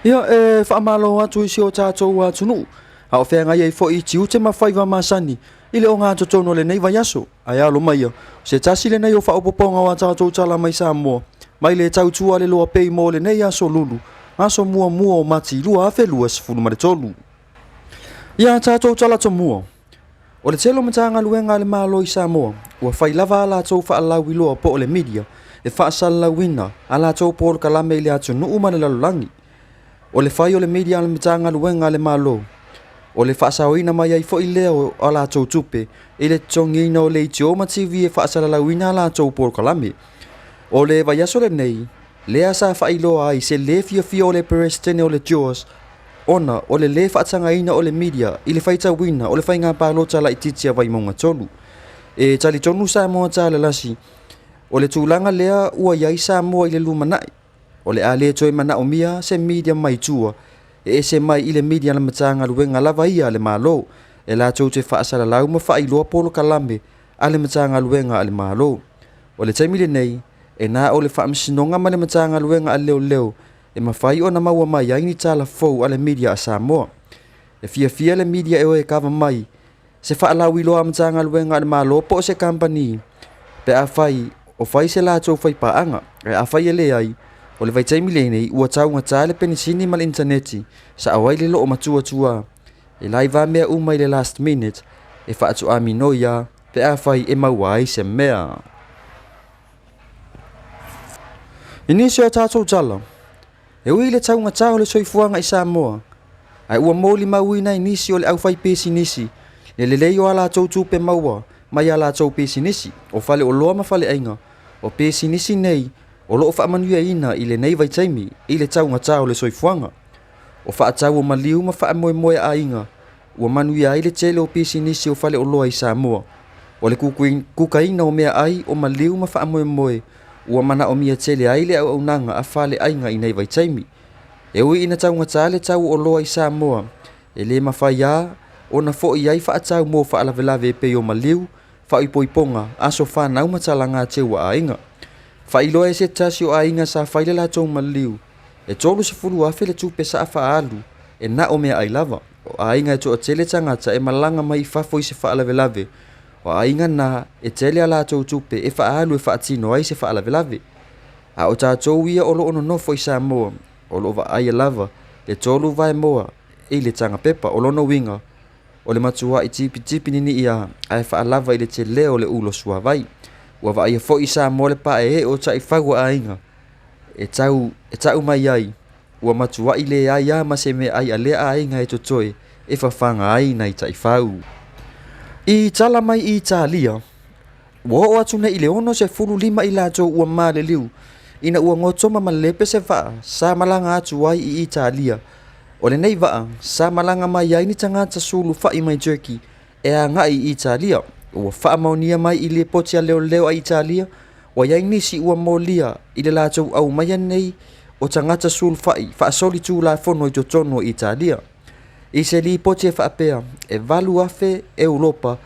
Ia, e faamalo atu i si o tatou atunuu, a o feagai ai foi i tiute ma faiva masani i le ogatotonu o lenei vaiaso. Ae alo maia, o se tasi lenei o faaopoopoga o a tatou tala mai Samoa, mai le tautua a le Loa Pei mo lenei aso Lulu, aso muamua o Mati 2023. Ia tatou tala tomua, o le tele o Matagaluega a le Malo i Samoa, ua fai lava a latou faalauiloa po o le media e faasalalauina a latou polokalame i le atunuu ma le lalolagi. O le fai o le media a le Matagaluega a le Malo, o le faasaoina mai ai foi lea o a latou tupe i le totogiina o leitio ma TV e faasalalauina a latou polokalame. O le vaiaso lenei, lea sa faailoa ai se lē fiafia o le Peresetene o le JAWS ona o le lē faatagaina o le media i le faitauina o le faiga palota laitiiti a Vaimauga 3. E talitonu Samoa Talalasi, o le tulaga lea ua i ai Samoa i le lumanai, o le a le toe manaomia se media mai tua e ese mai i le media a le Matagaluega lava ia a le Malo e latou te faasalalau ma faailoa polokalame a le Matagaluega a le Malo. O le taimi lenei, e na o le Faamasinoga ma le Matagaluega a Leoleo e mafai ona maua mai ai ni tala fou a le media a Samoa. E fiafia le media e o e kava mai se faalauiloa a Matagaluega a le Malo po o se kamupani pe afai o fai se latou faipaaga, ae afai e leai, o le vaitaimi lenei ua taugata le penisini ma le initaneti, sao ai le loo matuatua e laiva mea uma i le last minute e faatoa minoi a pe afai e maua ai se mea. I nisi o tatou tala, e ui i le taugata o le soifuaga i Samoa, ae ua molimauina e nisi o le aufaipisinisi le lelei o a latou tupe maua mai a latou pisinisi, o faleoloa ma faleaiga. O pisinisi nei o lo o faamanuiaina i lenei vaitaimi i le taugata o le soifuaga. O faatau o maliu ma faamoemoe a aiga ua manuia ai le tele o pisinisi o faleoloa i Samoa. O le kukaina o meaai o maliu ma faamoemoe ua manaomia tele ai le auaunaga a faleaiga i nei vaitaimi. E ui ina taugata le tau o oloa i Samoa, e le mafai lava ona foi ai faatau mo faalavelave e pei o maliu, faaipoipoga, aso fanau ma talaga teu a aiga. Faailoa e se tasi o aiga sa fai le latou maliu, e 30,000 le tupe sa faaalu e na o meaai lava. O aiga e toatele tagata e malaga mai i fafo i se faalavelave, o aiga na e tele a latou tupe e faaalu e faatino ai se faalavelave. A o tatou ia o lo o nonofo i Samoa, o lo o vaaia lava le tolu vaemoa i le taga pepa. O lona uiga, o le matuai tipitipi ninii a, ae faalava i le tele o le ulo suavai. Ua vaaia foi i Samoa le paeee o taifau a aiga e tau e tau mai ai, ua matuai leai a ma se meaai a lea aiga e totoe e fafaga ai nai taifau. I tala mai i Italia, ua oo atu nei i le 65 i latou ua maliliu ina ua goto ma malepe se vaa sa malaga atu ai i Italia. O lenei vaa sa malaga mai ai ni tagata sulufai mai Turkey e agai i Italia. Ua faamaonia mai i lipoti a leoleo a Italia ua i ai nisi ua molia i le latou aumaia nei o tagata sulufai faasolitulafono i totonu o Italia. I se lipoti e faapea, e 8,000 Europa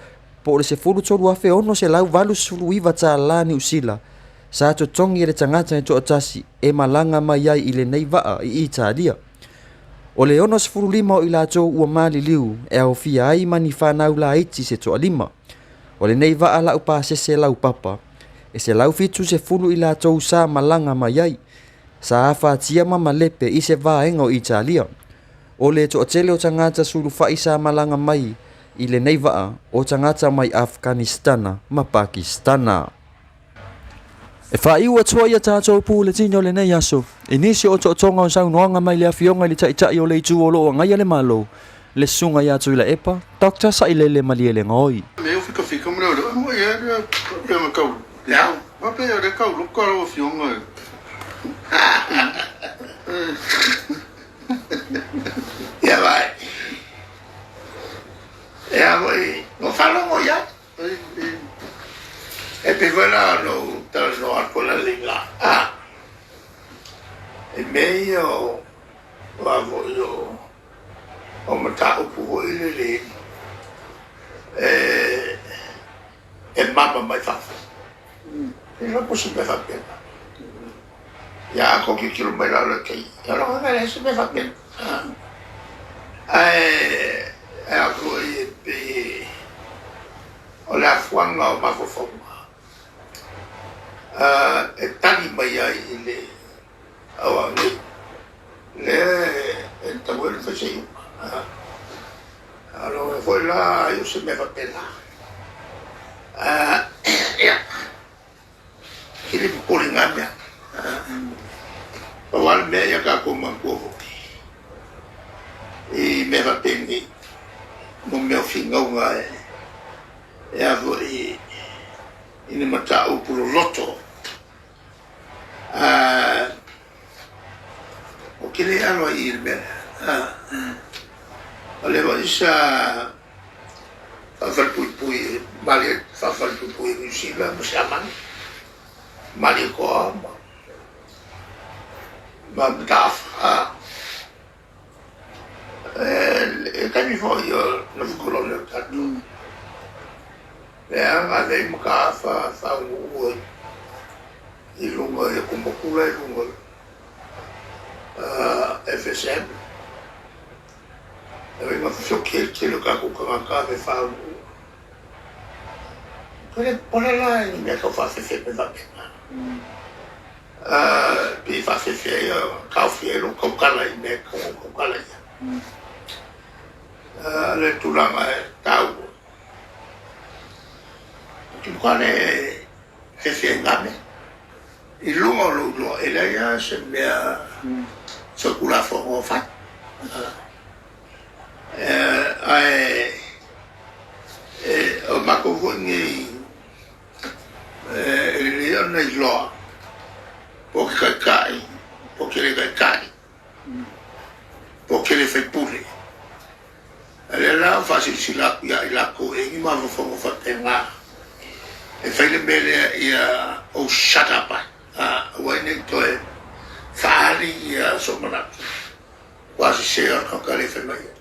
po o le 13,689 tala Niu Sila sa totogi e le tagata e toatasi e malaga mai ai i lenei vaa i Italia. O le 65 o i latou ua maliliu e aofia ai ma ni fanau laiti se toalima. O lenei vaa laupasese laupapa, e 170 i latou sa malaga mai ai, sa afatia ma malepe i se vaega o Italia. O le toatele o tagata sulufai sa malaga mai i lenei vaa, o tagata mai Afghanistana ma Pakistana. E faaiu atu ai a tatou puletini o lenei aso i nisi o otootoga o saunoaga mai le Afioga i le Taitai o le Itu o lo o agaia le Malo, le Susuga ia Tuilaepa, Doctor Sailele Malielegaoi. Mea o fikafika ma leoleo e moi ai le pea tau a pei o le tau loka lau afioga Ia vai. Ia foi, no faalogo i ai. E pei foi la ona ou talanoa atu analeila, i mea ia o a foi o mataupu foi lele e mama mai fafo. E iloa po o se mea faapena. Ia a tou tilotilo mai la o le tai, ia o lona leai se mea faapena. Ae e a foi e pei o le afuaga o mafaufauga e tali mai ai i le auau nei, lea e tatau ai ona fai se iuga. A o lona foi la ai o se mea faapena. Ia, e le popole i na mea. Pau lava le mea ia tatou manatua foi i mea faapenei, mo mea o finauga e a foi i ni mataupu loloto. Ou te le alo ai i le mea lea. O lea foi sa faafalepuipui malie faafalepuipui i Niu Sila ma Siamani, Malietoa ma Mataafa. E taimi foi o na fekolone o tatou. Lea na ave ai Mataafa faauguu i luga i le tumotu la i luga FSM. E na fesioki ai le tele o tatou tagata ave faauguu. Ou te le popole la i ni mea tau faafefe mea faapena. Pe faafefe ai taofi ai lou tautala i mea e tatau ona ou tautala i ai. O le tulaga e taua, ou te matua le fefe ai i na mea. I luga o lou iloa, e leai lava se mea solitulafono o fai. Ae o matou foi nei e lelei ona iloa po o ke taitai, po o ke le taitai, po o ke le faipule. A lea la ua faasilasila atu ia i latou e i ai ni mafaufauga faapena, e fai le mea lea ia ou shut up ai, aua ai ne i toe faaali ia sou manatu, ua sese o le tagata lea e fai mai ai.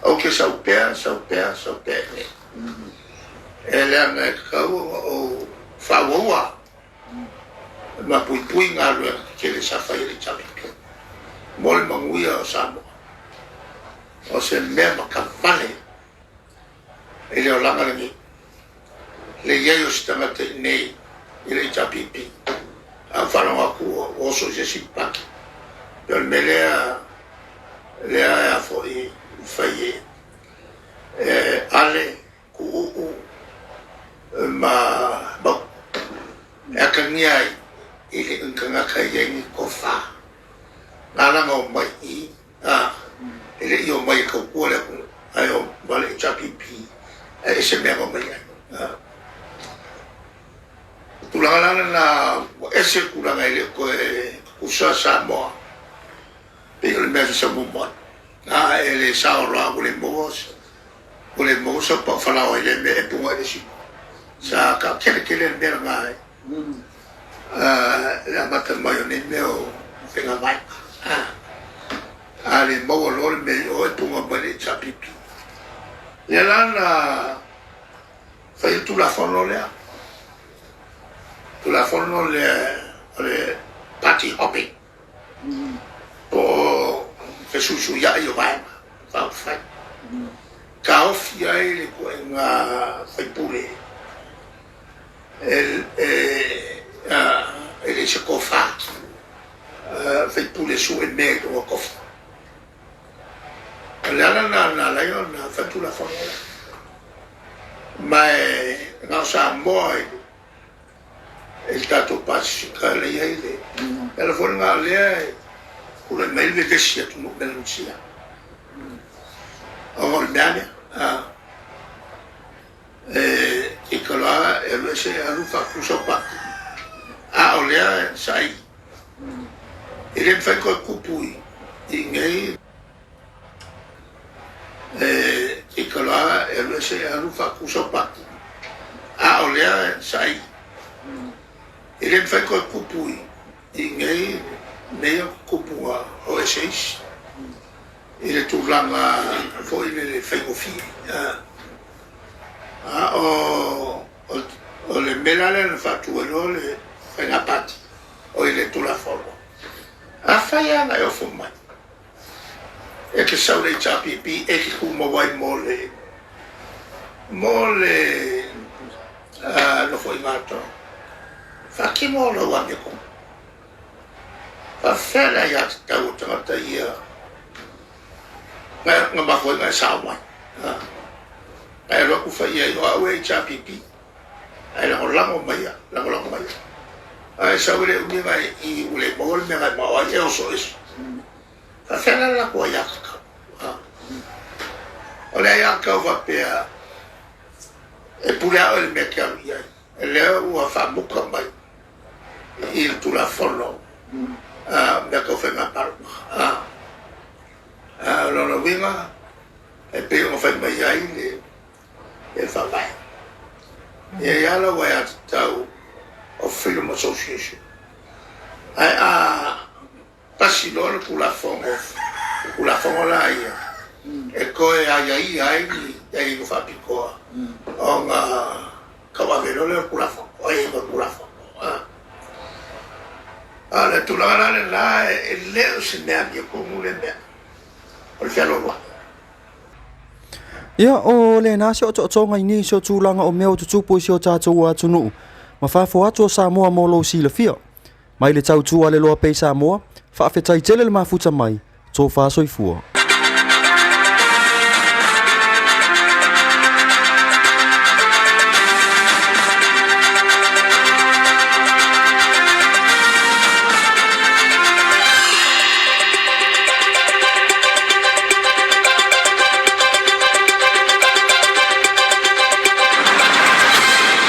Ou te sau pea, sau pea, sau pea i inei. E leaga e tatau ona ou faaauaua ma puipui galuega tetele sa fai e le HRPP mo le manuia o Samoa. O se mea matavale i le olaga lenei, le i ai o se tagata i inei i le HRPP, a ou faalogo atu ua oso i se isi paki, pei o le mea lea lea e a foi fai e Ale Tuuu ma Mau e atagia ai i le tagata e i ai ni tofa na ala ona omai i i, e le i omai e tautua le atunuu ae o le HRPP e ese mea na omai ai. O tulaga la lena ua ese le tulaga e le o toe tutusa Samoa pei o le mea sa sau muamua ai. A e le sao loa ua le maua ua le maua sau pau falaoa i lea mea e puga i le isi sa tautele tele le mea lena e le amata mai o nei mea o faiga vaega. A le maua loa le mea i o e puga mai le HRPP. Lea la na fai le Tulafono lea, Tulafono lea o le party hopping, po o fesuisuiai o vaega faaupufai. Taofi ai le ituaiga faipule e leai se tofa, faipule sue mea i luga o tofi. O le ala lena na ala ai ona fai le Tulafono lea. Ma e na o Samoa i le tatou Pasefika lea i ai le ala foi lena o lea e tulai mai ai le vevesi i atunuu Melanesia ona o le mea lea. E ita loa e alu ese alu faatu sau pati, a o lea sa i e le mafai ona toe tupu i inei. E ita loa e alu ese alu faatu sau pati, a o lea sa i e le mafai ona toe tupu i inei mea ia tupuga o ese isi i le tulaga foi lele faigofie. A o le mea la lea na faatu ai loa le faiga pati. O i le Tulafono. Afai lava na e ofo mai, e te sau i le HRPP e te tumau ai mo le mo le nofoaiga atoa. Faatino lau amiotonu. Faafefea le aiatatau o tagata ia na mafua ai ona e sao mai. Ae alu atu fai i ai, o au e HRPP. Ae lagolago mai au, lagolago mai au. Ae sau e le umi na i ua le maua le mea na e mao ai, e oso ese. Faafefea la le latou aiatatau? O le aiatatau faapea, e pule lava oe i le mea e te alu i ai. O lea ua faamuta mai i le Tulafono mea tau faiga palota. O lona uiga, e pei ona fai mai ai le Faavae, e i ai lava lau aiatatau o freedom of association. Ae a pasi loa le Tulafono, Tulafono la ia, e toe aiaia ai ni aiaiga faapitoa ona tauave loa lea o le Tulafono, o aiaiga o le Tulafono. A o le tulaga la lena, e le o se mea amiotonu lea mea, o le fealoaloai. Ia, o lena se otootoga i nisi o tulaga o mea o tutupu i si o tatou atunuu ma fafo atu o Samoa mo lou silafia. Mai le tautua a le Loa Pay Samoa, faafetai tele le mafuta mai, tofa soifua.